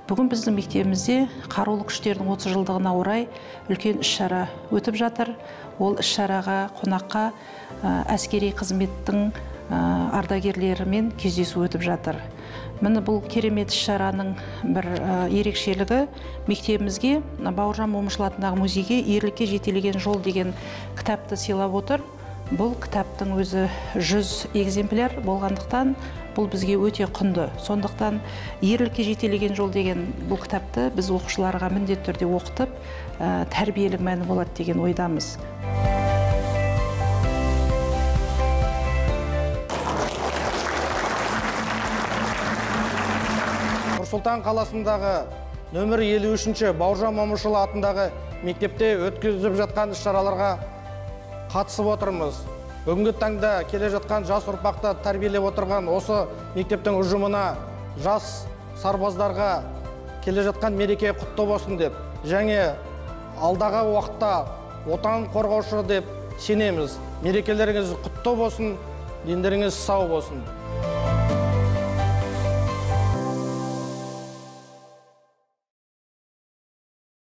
Бүгін біздің мектебімізде Қарулы күштердің 30 жылдығына орай үлкен іс-шара өтіп жатыр. Ол іс-шараға қонаққа әскери қызметтің ардагерлерімен кездесу өтіп жатыр. Міне, бұл керемет іс-шараның бір ерекшелігі: мектебімізге, Бауыржан Момышұлы атындағы музейге «Ерлікке жетелеген жол» деген кітапты сыйлап отыр. Бұл кітаптың өзі 100 экземпляр болғандықтан, бұл бізге өте құнды. Сондықтан «Ерлікке жетелеген жол» деген бұл кітапты біз оқушыларға міндетті түрде оқытып, тәрбиелік мәні болады деген ойдамыз. Нұр-Сұлтан қаласындағы нөмір 53-ші Бауыржан Момышұлы атындағы мектепте өткізіп жатқан іс-шараларға қатысып отырмыз. Бүгінгі таңда келе жатқан жас ұрпақты тәрбиелеп отырған осы мектептің ұжымына, жас сарбаздарға келе жатқан мереке құтты болсын деп және алдағы уақытта Отан қорғаушы деп сенеміз. Мерекелеріңіз құтты болсын, дендеріңіз сау болсын.